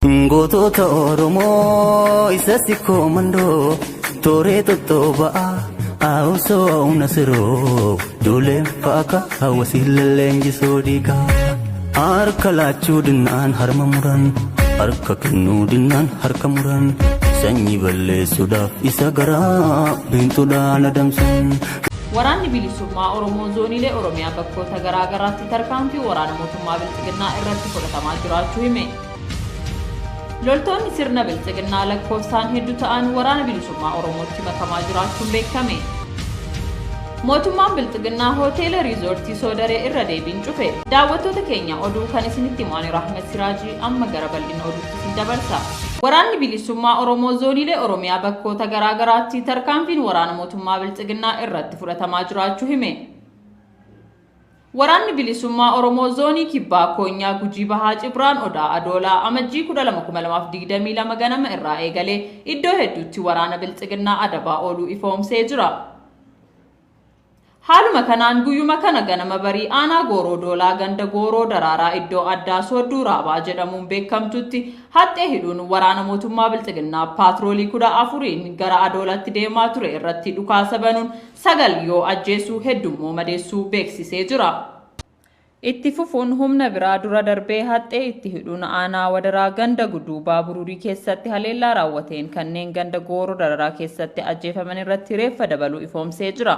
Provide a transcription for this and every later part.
Gootota Oromoo isa sikkoo mandoo tooree tottoba'aa haawusoo nasiroo duuleen faaka hawwasii lalleenjisoo diigaa. Harka laachuu dinnaan harma muran, harka kennuu dinnaan harka muran, sanyii balleessuudhaaf isa garaa biintuudhaan adamsan. Waraanni Bilisummaa Oromoo zooniilee Oromiyaa bakkoota garaa garaatti tarkaanfii waraana mootummaa Bilxiginnaa irratti fudhatamaa jiraachuu hime. Loltoonni sirna Bilxiginnaa lakkoofsaan hedduu ta'an waraana Bilisummaa Oromootti makamaa jiraachuun beekame. Mootummaan Bilxiginnaa hoteela riizoortii Soodaree irra deebiin cufe. Daawwattoota keenya, oduu kan isinitti himu ani Rahmat Siraajii. Amma gara bal'ina oduutti isin dabarsa. Waraanni Bilisummaa Oromoo zooniilee Oromiyaa bakkoota garaa garaatti tarkaanfiin waraana mootummaa Bilxiginnaa irratti fudhatamaa jiraachuu hime. Waraanni Bilisummaa Oromoo zoonii Kibbaa Koonyaa Gujii Bahaa Cibraan Odaa Adoolaa Amajjii 12,2022 ganama irraa eegalee iddoo hedduutti waraana Bilxiginnaa adabaa ooluu ifoomsee jira. Haaluma kanaan guyyuma kana ganama barii aanaa Gooroo Doolaa ganda Gooroo Daraaraa iddoo addaa Soodduu Raabaa jedhamuun beekamtutti haxxee hidhuun waraana mootummaa Bilxiginnaa paatroolii 14n gara Adoolatti deemaa ture irratti dhukaasa banuun 9 yoo ajjeesuu, heddummoo madeessuu beeksisee jira. Itti fufuun humna biraa dura darbee haxxee itti hidhuun aanaa Wadaraa ganda Guduubaa Buruurii keessatti haleellaa raawwateen kanneen ganda Gooroo Dararaa keessatti ajjeefaman irratti reeffa dabaluu ifoomsee jira.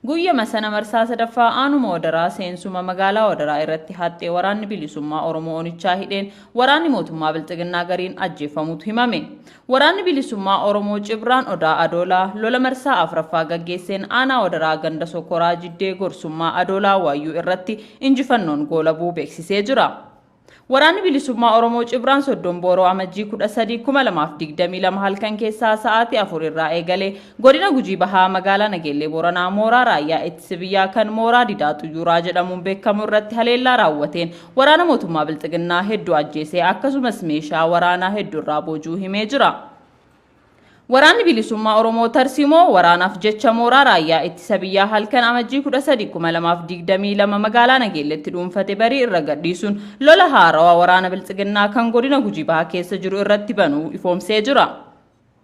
Guyyama sana marsaa sadaffaa aanuma Wadaraa seensuma magaalaa Wadaraa irratti haxxee waraanni Bilisummaa Oromoo onichaa hidheen waraanni mootummaa Bilxiginnaa gariin ajjeefamuutu himame. Waraanni Bilisummaa Oromoo Cibraan Odaa Adoolaa lola marsaa afraffaa gaggeesseen aanaa Wadaraa ganda Sokoraa Jiddee Gorsummaa Adoolaa Waayyuu irratti injifannoon goolabuu beeksisee jira. Waraanni Bilisummaa Oromoo Cibraan Soddon Booroo Amajjii 13, 2022 halkan keessaa sa'aatii 4 irraa eegalee godina Gujii Bahaa magaalaa Nageellee Booranaa mooraa raayyaa ittisa biyyaa kan mooraa Didaa Xuyyuuraa jedhamuun beekamu irratti haleellaa raawwateen waraana mootummaa Bilxiginnaa hedduu ajjeesee, akkasumas meeshaa waraanaa hedduu irraa boojuu himee jira. Waraanni Bilisummaa Oromoo tarsiimoo waraanaaf jecha mooraa raayyaa ittisa biyyaa halkan Amajjii 13, 2022 magaalaa Nageelletti dhuunfate barii irra gadhiisuun lola haarawaa waraana Bilxiginnaa kan godina Gujii Bahaa keessa jiru irratti banuu ifoomsee jira.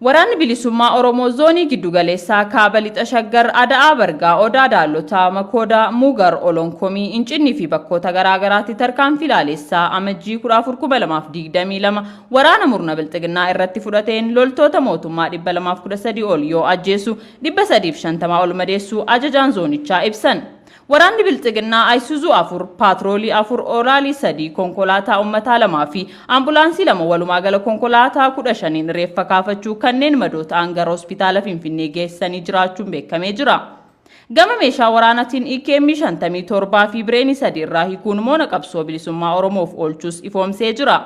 Waraanni Bilisummaa Oromoo zoonii giddugaleessaa Kaaba Lixa Shaggar Ada'aa Bargaa, Odaa Daallotaa, Makoodaa, Mugar, Olonkomii, Incinnii fi bakkoota garaa garaatti tarkaanfii laaleessaa Amajjii 14, 2022 waraana murna Bilxiginnaa irratti fudhateen loltoota mootummaa 213 ol yoo ajjeesu, 350 ol madeessuu ajajaan zoonichaa ibsan. Waraanni Bilxiginnaa Ayisuzuu 4, paatroolii 4, Ooraalii 3, konkolaataa uummataa 2 fi ambulaansii 2, walumaa gala konkolaataa 15n reeffa kaafachuu, kanneen madoo ta'an gara hospitaala Finfinnee geessanii jiraachuun beekamee jira. Gama meeshaa waraanaatiin EKM 57 fi Bireenii 3 irraa hiikuun moona qabsoo bilisummaa Oromoof oolchuus ifoomsee jira.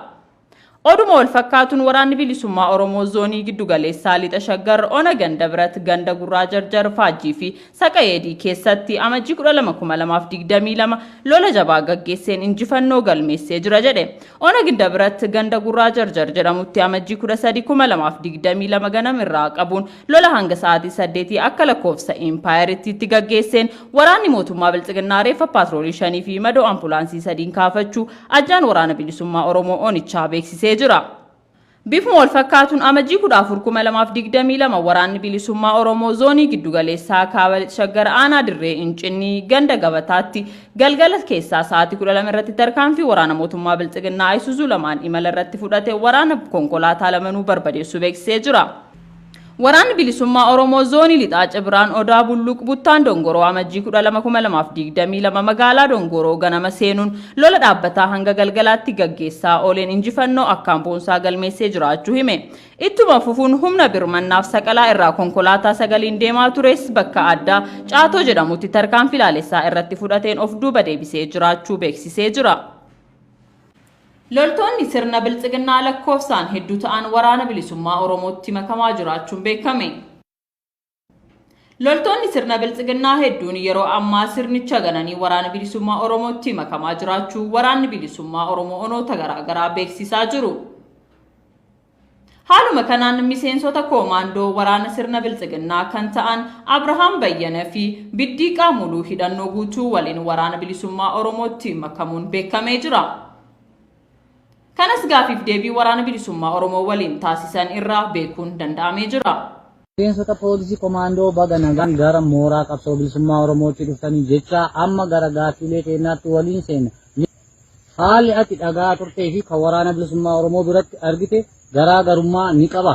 Oduma wal fakkaatuun waraanni Bilisummaa Oromoo zoonii giddugaleessaa Lixa Shaggar ona Ganda Birat ganda Gurraa Jarjar Faajjii fi Saqayeedii keessatti Amajjii 12, 2022 lola jabaa gaggeesseen injifannoo galmeessee jira jedhe. Ona Ginda Birat ganda Gurraa Jarjar jedhamutti Amajjii 13, 2022 ganam irraa qabuun lola hanga sa'aatii 8 akka lakkoofsa impaayeritti gaggeesseen waraanni mootummaa Bilxiginnaa reeffa paatroolii 5 fi madoo ampulaansii 3 kaafachuu ajjaan waraana Bilisummaa Oromoo onichaa beeksisee jira. Bifuma wal fakkaatuun Amajjii 14, 2022 waraanni Bilisummaa Oromoo zoonii giddugaleessaa Kaaba Lixa Shaggar aanaa Dirree Incinnii ganda Gabataatti galgala keessaa sa'aatii 12 irratti tarkaanfii waraana mootummaa Bilxiginnaa Ayisuzuu lamaan imala irratti fudhate waraana konkolaataa lamanuu barbadeessuu beeksisee jira. Waraanni Bilisummaa Oromoo zoonii Lixaa Cibraan Odaa Bulluq Buttaan Dongoroo Amajjii 12, 2022 magaalaa Dongoroo ganama seenuun lola dhaabbataa hanga galgalaatti gaggeessaa ooleen injifannoo akkaan boonsaa galmeessee jiraachuu hime. Ittuma fufuun humna birmannaaf Saqalaa irraa konkolaataa 9n deemaa tures bakka addaa Caatoo jedhamutti tarkaanfii laalessaa irratti fudhateen of duuba deebisee jiraachuu beeksisee jira. Loltoonni sirna Bilxiginnaa lakkoofsaan hedduu ta'an waraana Bilisummaa Oromootti makamaa jiraachuun beekame. Loltoonni sirna Bilxiginnaa hedduun yeroo ammaa sirnicha gananii waraana Bilisummaa Oromootti makamaa jiraachuu waraanni Bilisummaa Oromoo onoota garaa garaa beeksisaa jiru. Haaluma kanaan miseensota koomaandoo waraana sirna Bilxiginnaa kan ta'an Abrahaam Bayyana fi Biddiiqaa Muluu hidhannoo guutuu waliin waraana Bilisummaa Oromootti makamuun beekamee jira. Kanas gaafiif deebii Waraana Bilisummaa Oromoo waliin taasisan irraa beekuun danda'amee jira. Miseensota poolisii komaandoo baga nagaan gara mooraa qabsoo bilisummaa Oromootti dhuftanii jechaa amma gara gaaffiilee keenyaatti waliin seenna. Haalli ati dhaga'aa turtee fi kan waraana bilisummaa Oromoo biratti argite garaa garummaa ni qaba?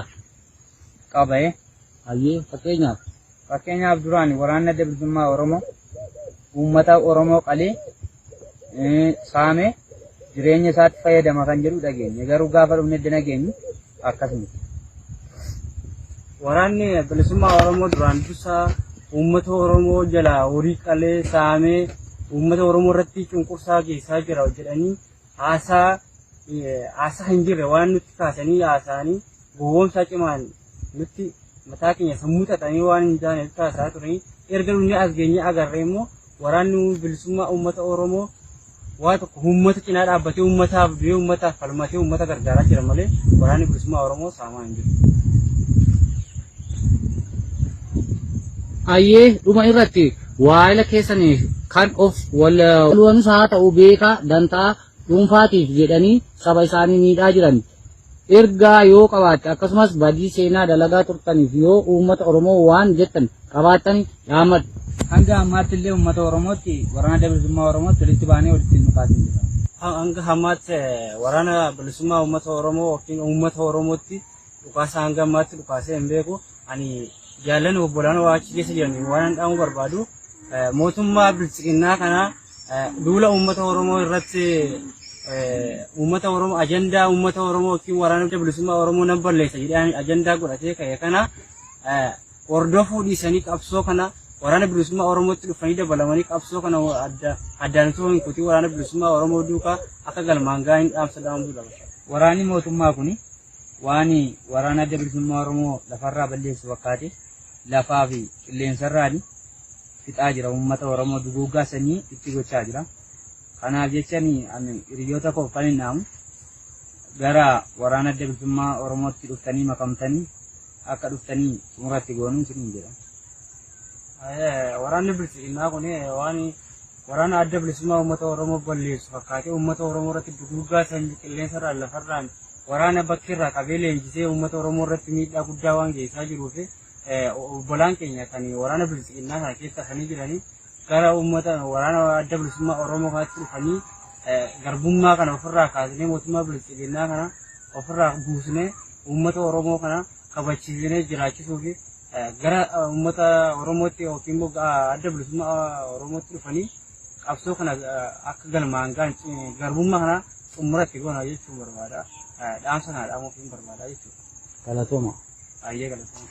Qaba ee. Hayyee fakkeenyaaf? Fakkeenyaaf duraan waraanni adda bilisummaa Oromoo uummata Oromoo qalee saamee jireenya isaatti fayyadama kan jedhu dhageenye. Garuu gaafa dhufne edda nageenyu akkas miti. Waraanni bilisummaa Oromoo duraan dursa uummata Oromoo jalaa horii qalee saamee uummata Oromoo irratti cunqursaa geessaa jira jedhanii haasaa haasaa hin jirre waan nutti kaasanii haasa'anii gowwoomsaa cimaan nutti mataa keenya sammuu xaxanii waan hin taane nutti haasa'aa turanii erga dhufnee as geenyee agarree immoo waraanni bilisummaa uummata Oromoo waa tokko uummata cinaa dhaabbatee uummataaf du'ee uummataaf falmatee uummata gargaaraa jira malee waraanni bilisummaa Oromoo saamaa hin jiru. Hayyee dhuma irratti waayila keessaniif kan of wallaaluwanus haa ta'u beekaa dantaa dhuunfaatiif jedhanii saba isaanii miidhaa jiran ergaa yoo qabaatte akkasumas badii seenaa dalagaa turtaniif yoo uummata Oromoo waan jettan qabaattani dhaammadhu. Hanga ammaatti illee uummata Oromootti waraana Adda Bilisummaa Oromootti walitti baanee walitti hin dhukaasin jirra. Hanga ammaatti waraana bilisummaa uummata Oromoo yookiin uummata Oromootti dhukaasa hanga ammaatti dhukaasee hin beeku. Ani jaallan obbolaan waa achi keessa jiran waan dhaamuu barbaadu mootummaa biltsiginnaa kana duula uummata Oromoo irratti uummata Oromoo ajandaa uummata Oromoo yookiin waraana bilisummaa Oromoo nan balleessa jedhee ajandaa godhatee ka'e kana hordofuu dhiisanii qabsoo kana waraana bilisummaa Oromootti dhufanii dabalamanii qabsoo kana adda addaan osoo hin kutin waraana bilisummaa Oromoo duukaa akka galmaan ga'an dhaamsa dhaamuu qaba. Waraanni mootummaa kun waan waraana adda bilisummaa Oromoo lafarraa balleessu fakkaate lafaa fi qilleensarraan fixaa jira uummata Oromoo duguuggaa sanyii itti gochaa jira. Kanaaf jecha ani hiriyoota koof kan hin dhaamu gara waraana adda bilisummaa Oromootti dhuftanii makamtanii akka dhuftanii xumuratti goonuu isiniin jedha. Waraanni bilisiginnaa kun waan waraana adda bilisummaa uummata Oromoo balleessu fakkaatee uummata Oromoo irratti duguuggaa sanyii qilleensarraan lafarraan waraana bakkeerraa qabee leenjisee uummata Oromoo irratti miidhaa guddaa waan geessisaa jiruu fi obbolaan keenya kan waraana bilisiginnaa kana keessa hafanii jiranii gara uummata waraana adda bilisummaa Oromoo kanatti dhufanii garbummaa kana ofirraa kaasnee mootummaa bilisiginnaa kana ofirraa buusnee uummata Oromoo kana kabachiisnee jiraachisuu fi gara uummata Oromootti yookiin immoo adda bilisummaa Oromootti dhufanii qabsoo kana akka galmaan ga'an garbummaa kana xumuratti goona jechuun barbaada. Dhaamsa kana dhaamuuf hin barbaada jechuudha. Galatooma. Baay'ee galatooma.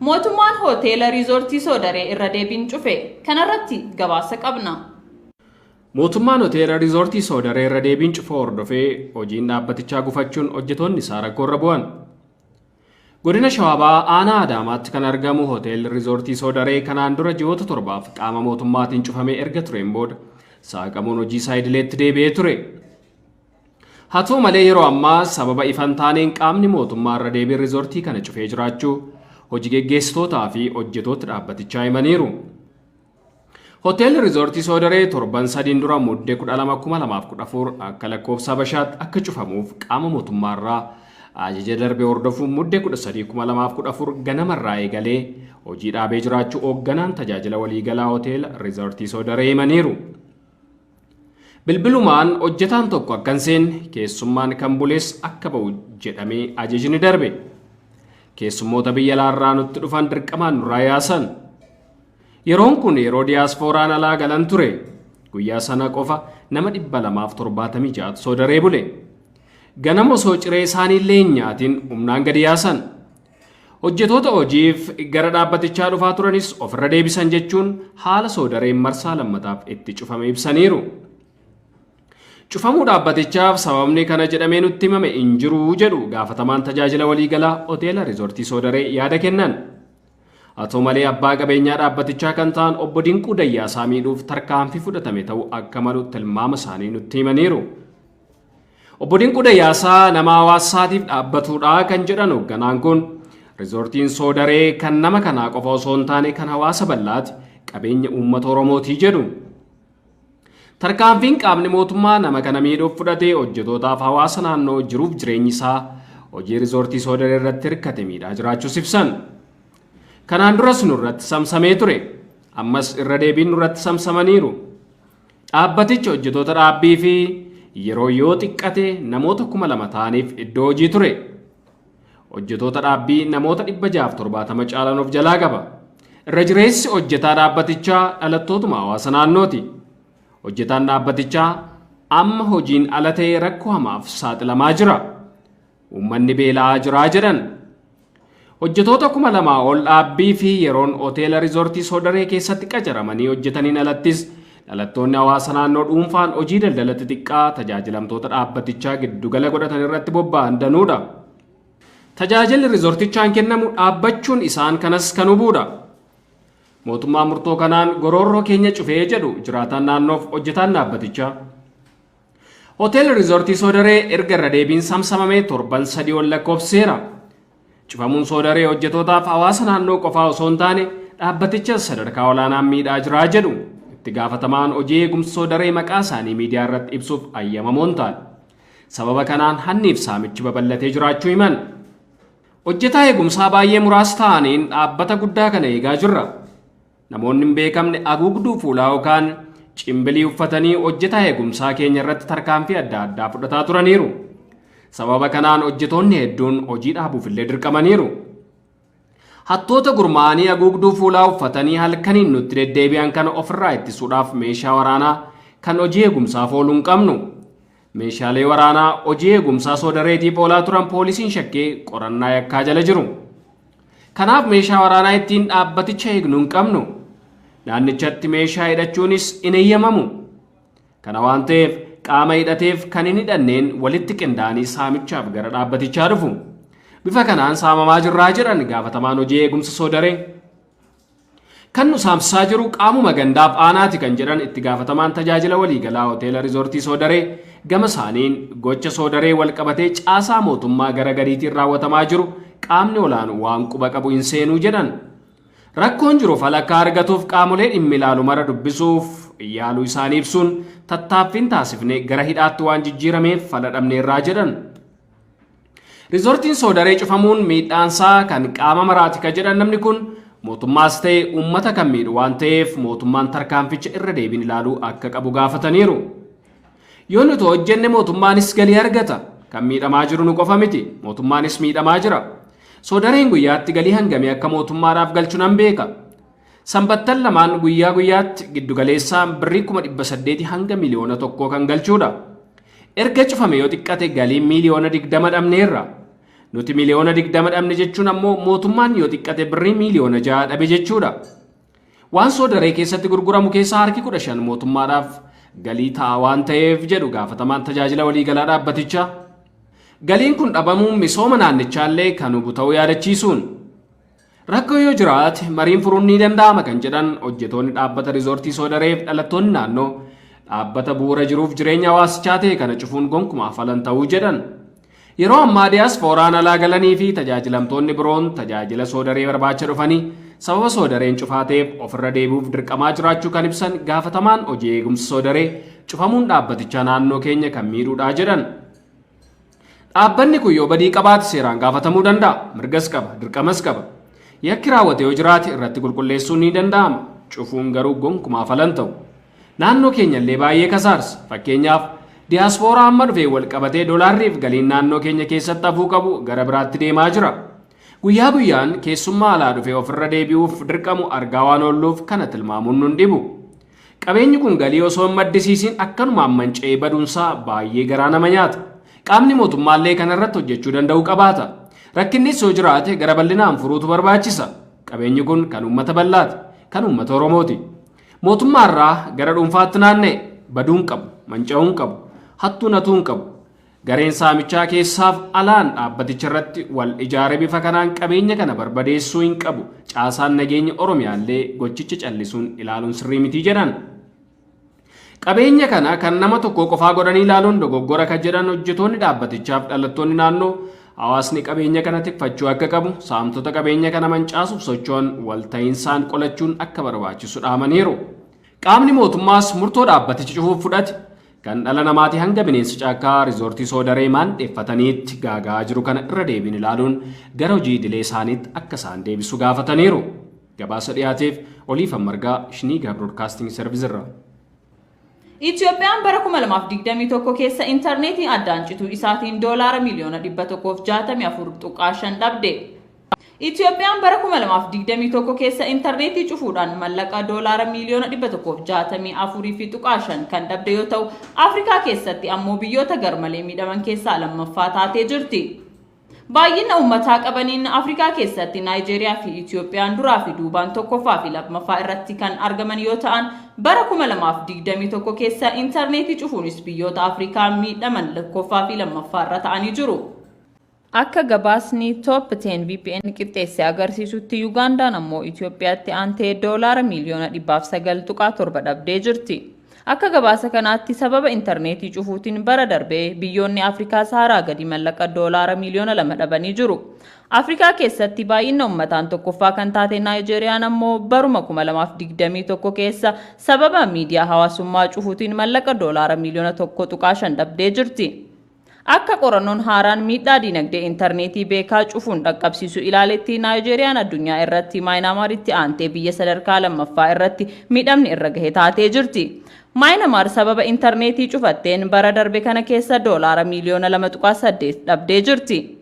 Mootummaan hoteela Riizoortii Soodaree irra deebiin cufe. Kanarratti gabaasa qabna. Mootummaan hoteela Riizoortii Soodaree irra deebiin cufuu hordofee hojiin dhaabbatichaa gufachuun hojjetoonni isaa rakkoorra bu'an. Godina Shawaa Bahaa aanaa Adaamaatti kan argamu hoteelli Riizoortii Soodaree kanaan dura ji'oota torbaaf qaama mootummaatiin cufamee erga tureen booda saaqamuun hojii isaa idileetti deebi'ee ture. Haa ta'u malee yeroo ammaa sababa ifa hin taaneen qaamni mootummaa irra deebiin riizoortii kana cufee jiraachuu hojii geggeessitootaa fi hojjetoota dhaabbatichaa himaniiru. Hoteelli Riizoortii Soodaree torban sadiin dura Mudde 12,2014 akka lakkoofsa Habashaatti akka cufamuuf qaama mootummaarraa ajaja darbe hordofuun Mudde 13,2014 ganamarraa eegalee hojii dhaabee jiraachuu hoogganaan tajaajila waliigalaa Hoteela Riizoortii Soodaree himaniiru. Bilbilumaan hojjetaan tokko akka hin seenne, keessummaan kan bules akka ba'u jedhamee ajajni darbe. Keessummoota biyya alaarraa nutti dhufan dirqamaan nurraa yaasan. Yeroon kun yeroo diyaaspooraan alaa galan ture. Guyyaa sana qofa nama 276tu soodaree bule. Ganama osoo ciree isaaniillee hin nyaatin humnaan gadi yaasan. Hojjetoota hojiif gara dhaabbatichaa dhufaa turanis ofirra deebisan jechuun haala soodareen marsaa lammataaf itti cufame ibsaniiru. Cufamuu dhaabbatichaaf sababni kana jedhamee nutti himame hin jiru jedhu gaafatamaan tajaajila waliigalaa hoteela Riizoortii Soodaree yaada kennan. Haa ta'u malee abbaa qabeenyaa dhaabbatichaa kan ta'an obbo Dinquu Dayyaasaa miidhuuf tarkaanfii fudhatame ta'uu akka malu tilmaama isaanii nutti himaniiru. Obbo Dinquu Dayyaasaa nama hawaasaatiif dhaabbatuudha kan jedhan hoogganaan kun riizoortiin Soodaree kan nama kanaa qofa osoo hin taane kan hawaasa bal'aati qabeenya uummata Oromootii jedhu. Tarkaanfiin qaamni mootummaa nama kana miidhuuf fudhatee hojjetootaaf hawaasa naannoo jiruuf jireenyi isaa hojii riizoortii Soodaree irratti hirkate miidhaa jiraachuus ibsan. Kanaan duras nurratti samsamee ture. Ammas irra deebiin nurratti samsamaniiru. Dhaabbatichi hojjetoota dhaabbii fi yeroo yoo xiqqate namoota 2000 ta'aniif iddoo hojii ture. Hojjetoota dhaabbii namoota 670 caalan of jalaa qaba. Irra jireessi hojjetaa dhaabbatichaa dhalattootuma hawaasa naannooti. Hojjetaan dhaabbatichaa amma hojiin ala ta'ee rakkoo hamaaf saaxilamaa jira. Uummanni beela'aa jiraa jedhan. Hojjetoota 2000 ol dhaabbii fi yeroon hoteela riizoortii Soodaree keessatti qacaramanii hojjetaniin alattis dhalattoonni hawaasa naannoo dhuunfaan hojii daldala xixiqqaa tajaajilamtoota dhaabbatichaa giddugala godhatan irratti bobba'an danuudha. Tajaajilli riizoortichaan kennamu dhaabbachuun isaan kanas kan hubuudha. Mootummaan murtoo kanaan goroorroo keenya cufee jedhu jiraataan naannoof hojjetaan dhaabbatichaa. Hoteelli riizoortii Soodaree erga irra deebiin samsamamee torban 3 ol lakkoofseera. Cufamuun Soodaree hojjetootaaf hawaasa naannoo qofaa osoo hin taane dhaabbatichas sadarkaa olaanaan miidhaa jiraa jedhu. Itti gaafatamaan hojii eegumsa Soodaree maqaa isaanii miidiyaa irratti ibsuuf ayyamamoo hin taane. Sababa kanaan hanniif saamichi babal'atee jiraachuu himan. Hojjetaa eegumsaa baay'ee muraasa ta'aniin dhaabbata guddaa kana eegaa jirra. Namoonni hin beekamne haguugduu fuulaa yookaan cimbilii uffatanii hojjetaa eegumsaa keenya irratti tarkaanfii adda addaa fudhataa turaniiru. Sababa kanaan hojjetoonni hedduun hojii dhaabuuf illee dirqamaniiru. Hattoota gurmaa'anii haguugduu fuulaa uffatanii halkaniin nutti deddeebi'an kana ofirraa ittisuudhaaf meeshaa waraanaa kan hojii eegumsaaf oolu hin qabnu. Meeshaalee waraanaa hojii eegumsaa Soodareetiif oolaa turan poolisiin shakkee qorannaa yakkaa jala jiru. Kanaaf meeshaa waraanaa ittiin dhaabbaticha eegnu hin qabnu. Naannichatti meeshaa hidhachuunis hin eeyyamamu. Kana waan ta'eef qaama hidhateef kan hin hidhanneen walitti qindaa'anii saamichaaf gara dhaabbatichaa dhufu. Bifa kanaan saamamaa jirraa jedhan gaafatamaan hojii eegumsa Soodaree. Kan nu saamsisaa jiru qaamuma gandaaf aanaati kan jedhan itti gaafatamaan tajaajila waliigalaa hoteela riizoortii Soodaree gama isaaniin gocha Soodaree walqabatee caasaa mootummaa gara gadiitiin raawwatamaa jiru qaamni olaanu waan quba qabu hin seenuu jedhan. Rakkoon jiru fala akka argatuuf qaamolee dhimmi ilaalu mara dubbisuuf yaaluu isaanii ibsuun tattaaffiin taasifne gara hidhaatti waan jijjiirameef fala dhabneerraa jedhan. Riizoortiin Soodaree cufamuun miidhaansaa kan qaama maraati kan jedhan namni kun mootummaas ta'e uummata kan miidhu waan ta'eef mootummaan tarkaanficha irra deebiin ilaaluu akka qabu gaafataniiru. Yoo nuti hojjenne mootummaanis galii argata. Kan miidhamaa jiru nu qofa miti. Mootummaanis miidhamaa jira. Soodareen guyyaatti galii hangamii akka mootummaadhaaf galchu nan beeka. Sanbattan lamaan guyyaa guyyaatti giddugaleessaan birrii 800,000 hanga 1,000,000 kan galchuudha. Erga cufame yoo xiqqate galii 20,000,000 dhabneerra. Nuti 20,000,000 dhabne jechuun ammoo mootummaan yoo xiqqate birrii 6,000,000 dhabe jechuudha. Waan Soodaree keessatti gurguramu keessaa harki 15 mootummaadhaaf galii ta'a waan ta'eef jedhu gaafatamaan tajaajila waliigalaa dhaabbatichaa. Galiin kun dhabamuun misooma naannichaallee kan hubu ta'uu yaadachiisuun. Rakkoo yoo jiraate mariin furuun ni danda'ama kan jedhan hojjetoonni dhaabbata riizoortii Soodareef dhalattoonni naannoo dhaabbata bu'uura jiruuf jireenya hawaasichaa ta'e kana cufuun gonkumaa falan ta'uu jedhan. Yeroo ammaa diyaaspooraan alaa galanii fi tajaajilamtoonni biroon tajaajila Soodaree barbaacha dhufanii sababa Soodareen cufaa ta'eef ofirra deebi'uuf dirqamaa jiraachuu kan ibsan gaafatamaan hojii eegumsa Soodaree cufamuun dhaabbatichaa naannoo keenya kan miidhuudhaa jedhan. Dhaabbanni kun yoo badii qabaate seeraan gaafatamuu danda'a. Mirgas qaba, dirqamas qaba. Yakki raawwate yoo jiraate irratti qulqulleessuun ni danda'ama. Cufuun garuu gonkumaa falan ta'u. Naannoo keenya illee baay'ee kasaarsa. Fakkeenyaaf diyaaspooraa amma dhufee wal qabatee doolaarriif galiin naannoo keenya keessatti hafuu qabu gara biraatti deemaa jira. Guyyaa guyyaan keessummaa alaa dhufee ofirra deebi'uuf dirqamu argaa waan oolluuf kana tilmaamuun nun dhibu. Qabeenyi kun galii osoo hin maddisiisiin akkanumaan manca'ee baduunsaa baay'ee garaa nama nyaata. Qaamni mootummaallee kanarratti hojjechuu danda'u qabaata. Rakkinnis yoo jiraate gara bal'inaan furuutu barbaachisa. Qabeenyi kun kan uummata bal'aati. Kan uummata Oromooti. Mootummaarraa gara dhuunfaatti naanna'e baduun qabu, manca'uun qabu, hattuun hatuun qabu. Gareen saamichaa keessaaf alaan dhaabbaticha irratti wal ijaaree bifa kanaan qabeenya kana barbadeessuu hin qabu. Caasaan nageenya Oromiyaallee gochicha callisuun ilaaluun sirrii miti jedhan. Qabeenya kana kan nama tokko qofaa godhanii ilaaluun dogoggora kan jedhan hojjetoonni dhaabbatichaaf dhalattoonni naannoo hawaasni qabeenya kana tikfachuu akka qabu saamtota qabeenya kana mancaasuuf socho'an walta'insaan qolachuun akka barbaachisu dhaamaniiru. Qaamni mootummaas murtoo dhaabbatichi cufuuf fudhate kan dhala namaatii hanga bineensa caakkaa riizoortii Soodaree maandheeffataniitti gaagaa jiru kana irra deebiin ilaaluun gara hojii idilee isaaniitti akka isaan deebisu gaafataniiru. Gabaasa dhiyaateef Oliifan Margaa, Shiniigaa Broadcasting Service irraa. Itoophiyaan bara 2021 keessa intarneetiin addaan cituu isaatiin doolaara miliyoona 164.5 dhabde. Itoophiyaan bara 2021 keessa intarneetii cufuudhaan mallaqa doolaara miliyoona 164.5 kan dhabde yoo ta'u, Afrikaa keessatti ammoo biyyoota garmalee miidhaman keessaa lammaffaa taatee jirti. Baay'ina uummataa qabaniin Afrikaa keessatti Naayijeeriyaa fi Itoophiyaan duraa fi duubaan tokkoffaa fi lammaffaa irratti kan argaman yoo ta'an, bara 2021 keessa intarneetii cufuunis biyyoota Afrikaa miidhaman tokkoffaa fi lammaffaa irra ta'anii jiru. Akka gabaasni Top 10 VPN qixxeesse agarsiisutti, Yugaandaan ammoo Itoophiyaatti aantee doolaara miliyoona 109.7 dhabdee jirti. Akka gabaasa kanaatti, sababa intarneetii cufuutiin bara darbee biyyoonni Afrikaa Saharaa gadi mallaqa doolaara miliyoona 2 dhabanii jiru. Afrikaa keessatti baay'ina uummataan tokkoffaa kan taate Naayijeeriyaan ammoo baruma 2021 keessa sababa miidiyaa hawaasummaa cufuutiin mallaqa doolaara miliyoona 1.5 dhabdee jirti. Akka qorannoon haaraan miidhaa dinagdee intarneetii beekaa cufuun dhaqqabsiisu ilaaletti, Naayijeeriyaan addunyaa irratti Maayinaamaaritti aantee biyya sadarkaa lammaffaa irratti miidhamni irra gahe taatee jirti. Maayinaamaar sababa intarneetii cufatteen bara darbe kana keessa doolaara miliyoona 2.8 dhabdee jirti.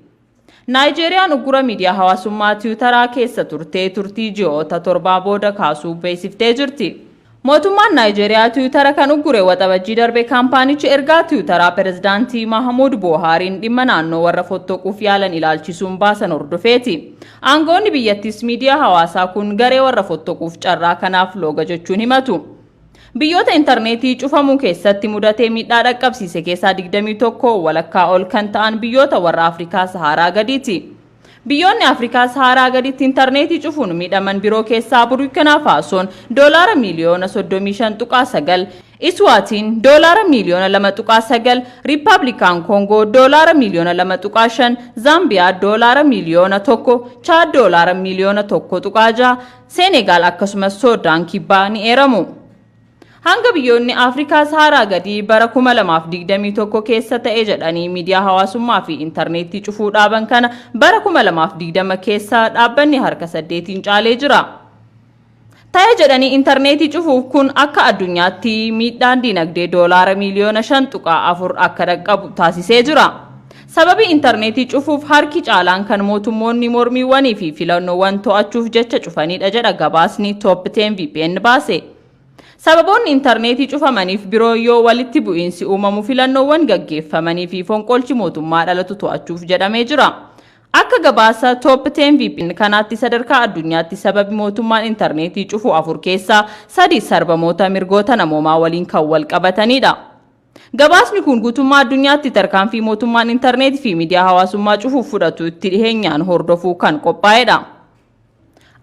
Naayijeeriyaan uggura miidiyaa hawaasummaa Tiwutaraa keessa turtee turtii ji'oota 7 booda kaasuu beeksiftee jirti. Mootummaan Naayijeeriyaa Tiwutara kan uggure Waxabajjii darbe kaampaanichi ergaa Tiwutaraa pirezidaantii Mahamuud Buhaariin dhimma naannoo warra fottoquuf yaalan ilaalchisuun baasan hordofeeti. Aangoonni biyyattis miidiyaa hawaasaa kun garee warra fottoquuf carraa kanaaf looga jechuun himatu. Biyyoota intarneetii cufamuu keessatti mudatee miidhaa dhaqqabsiise keessaa 21 walakkaa ol kan ta'an biyyoota warra Afrikaa Saharaa gadiiti. Biyyoonni Afrikaa Saharaa gaditti intarneetii cufuun miidhaman biroo keessaa Burkina Faasoon doolaara miliyoona 35.9, Iswaatiin doolaara miliyoona 2.9, Riippaabilikaan Koongoo doolaara miliyoona 2.5, Zaambiyaa doolaara miliyoona 1, Chaad doolaara miliyoona 1.6, Senegaal akkasumas Soodaan Kibbaa ni eeramu. Hanga biyyoonni Afrikaa Saharaa gadii bara 2021 keessa ta'e jedhanii miidiyaa hawaasummaa fi intarneetii cufuu dhaaban kana bara 2020 keessa dhaabbanni harka 8 caalee jira. Ta'e jedhanii intarneetii cufuuf kun akka addunyaatti miidhaan dinagdee doolaara miliyoona 5.4 akka dhaqqabu taasisee jira. Sababii intarneetii cufuuf harki caalaan kan mootummoonni mormiiwwanii fi filannoowwan to'achuuf jecha cufanidha jedha gabaasni Top 10 VPN baase. Sababoonni intarneetii cufamaniif biroo yoo walitti bu'iinsi uumamu, filannoowwan gaggeeffamanii fi fonqolchi mootummaa dhalatu to'achuuf jedhamee jira. Akka gabaasa Top 10 VPN kanaatti, sadarkaa addunyaatti sababi mootummaan intarneetii cufu afur keessaa sadi sarbamoota mirgoota namoomaa waliin kan wal qabatanidha. Gabaasni kun guutummaa addunyaatti tarkaanfii mootummaan intarneetii fi miidiyaa hawaasummaa cufuuf fudhatu itti dhiheenyaan hordofuu kan qophaa'edha.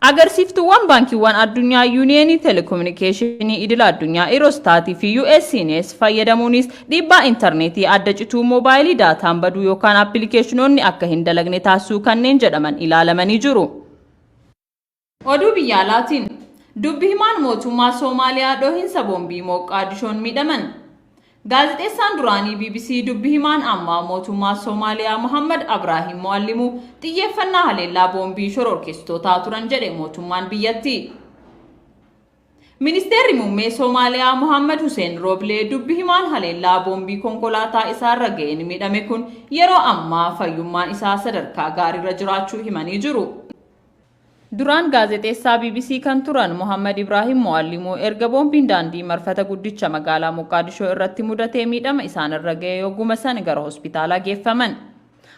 Agarsiiftuuwwan baankiiwwan addunyaa, Yuuniyeenii Telekominikeeshinii Idil Addunyaa, Irostaatii fi USCNS fayyadamuunis dhiibbaa intarneetii adda cituu, moobaayilii daataan baduu yookaan appilikeeshinoonni akka hin dalagne taasisuu kanneen jedhaman ilaalamanii jiru. Oduu biyya alaatiin, dubbi himaan mootummaa Soomaaliyaa dhohinsa boombii Mooqqaadishoon miidhaman. Gaazexeessaan duraanii BBC, dubbi himaan ammaa mootummaa Soomaaliyaa Muhammad Abraahim Mo'allimuu xiyyeeffannaa haleellaa boombii shororkeessitootaa turan jedhe mootummaan biyyattii. Ministeerri muummee Soomaaliyaa Muhammad Hussein Rooblee dubbi himaan haleellaa boombii konkolaataa isaarra ga'een miidhame kun yeroo ammaa fayyummaan isaa sadarkaa gaariirra jiraachuu himanii jiru. Duraan gaazexeessaa BBC kan turan Muhammad Ibrahim Mo'allimuu erga boombiin daandii marfata guddicha magaalaa Moqqaadishoo irratti mudatee miidhama isaanirra ga'e yogguma san gara hospitaalaa geeffaman.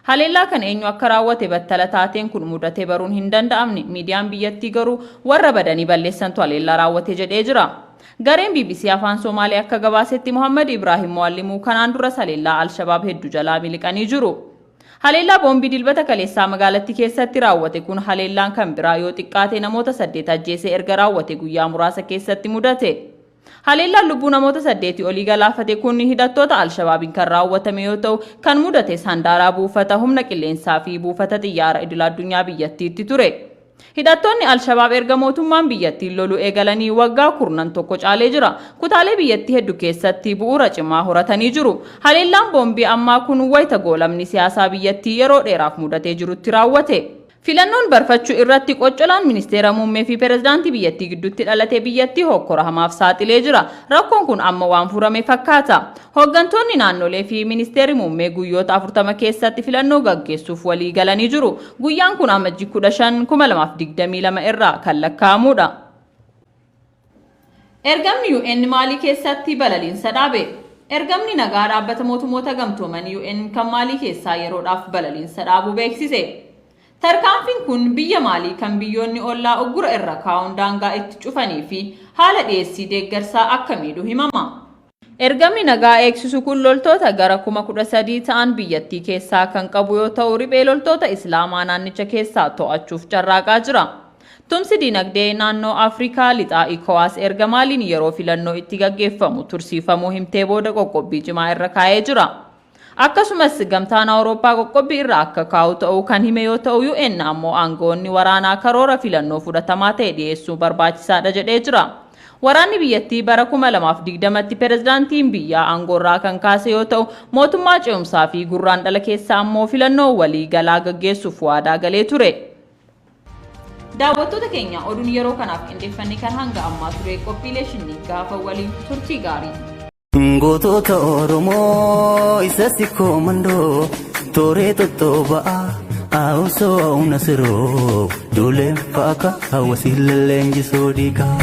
Haleellaa kan eenyu akka raawwate battala taateen kun mudatee baruun hin danda'amne. Miidiyaan biyyattii garuu warra badanii balleessantu haleellaa raawwate jedhee jira. Gareen BBC afaan Somaalee akka gabaasetti, Muhammad Ibrahim Mo'allimuu kanaan duras haleellaa Alshabaab hedduu jalaa miliqanii jiru. Haleellaa boombii Dilbata kaleessaa magaalattii keessatti raawwate kun haleellaan kan biraa yoo xiqqaate namoota 8 ajjeesee erga raawwate guyyaa muraasa keessatti mudate. Haleellaan lubbuu namoota 8 olii galaafate kun hidhattoota Alshabaabiin kan raawwatame yoo ta'u, kan mudates handaaraa buufata humna qilleensaa fi buufata xiyyaara idil addunyaa biyyattiitti ture. Hidhattoonni Alshabaab erga mootummaan biyyattiin loluu eegalanii waggaa kurnan tokko caalee jira. Kutaalee biyyattii hedduu keessatti bu'uura cimaa horatanii jiru. Haleellaan boombii ammaa kun wayita goolamni siyaasaa biyyattii yeroo dheeraaf mudatee jirutti raawwate. Filannoon barfachuu irratti qoccolaan ministeera muummee fi pirezidaantii biyyattii gidduutti dhalate biyyattii hokkora hamaaf saaxilee jira. Rakkoon kun amma waan furame fakkaata. Hooggantoonni naannolee fi ministeerri muummee guyyoota 40 keessatti filannoo gaggeessuuf walii galanii jiru. Guyyaan kun Amajjii 15, 2022 irraa kan lakkaa'amudha. Ergamni UN Maalii keessatti balaliinsa dhaabe. Ergamni nagaa dhaabbata mootummoota gamtoomanii UN kan Maalii keessaa yeroodhaaf balaliinsa dhaabuu beeksise. Tarkaanfiin kun biyya Maalii kan biyyoonni ollaa uggura irra kaa'uun daangaa itti cufanii fi haala dhiyeessii deeggarsaa akka miidhu himama. Ergamni nagaa eegsisu kun loltoota gara 13,000 ta'an biyyattii keessaa kan qabu yoo ta'u, riphee loltoota Islaamaa naannicha keessaa to'achuuf carraaqaa jira. Tumsi dinagdee naannoo Afrikaa lixaa ECOWAS erga Maaliin yeroo filannoo itti gaggeeffamu tursiifamuu himtee booda qoqqobbii cimaa irra kaa'ee jira. Akkasumas gamtaan Awurooppaa qoqqobbii irra akka kaa'u ta'uu kan hime yoo ta'u, UN ammoo aangoonni waraanaa karoora filannoo fudhatamaa ta'e dhiyeessuu barbaachisaadha jedhee jira. Waraanni biyyattii bara 2020tti pirezidaantiin biyyaa aangoorraa kan kaase yoo ta'u, mootummaa ce'umsaa fi gurraan dhala keessaa ammoo filannoo walii galaa gaggeessuuf waadaa galee ture. Daawwattoota keenya, oduun yeroo kanaaf qindeeffanne kan hanga ammaa ture. Qophiilee shinni gaafa waliin turtii gaarii. Gootota Oromoo isa sikkoo mandoo tooree tottoba'aa haawusoo nasiroo duuleen faaka hawwasii lalleenjisoo diigaa.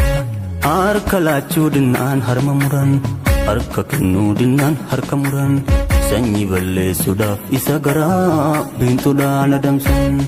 Harka laachuu dinnaan harma muran, harka kennuu dinnaan harka muran, sanyii balleessuudhaaf isa garaa biintuudhaan adamsan.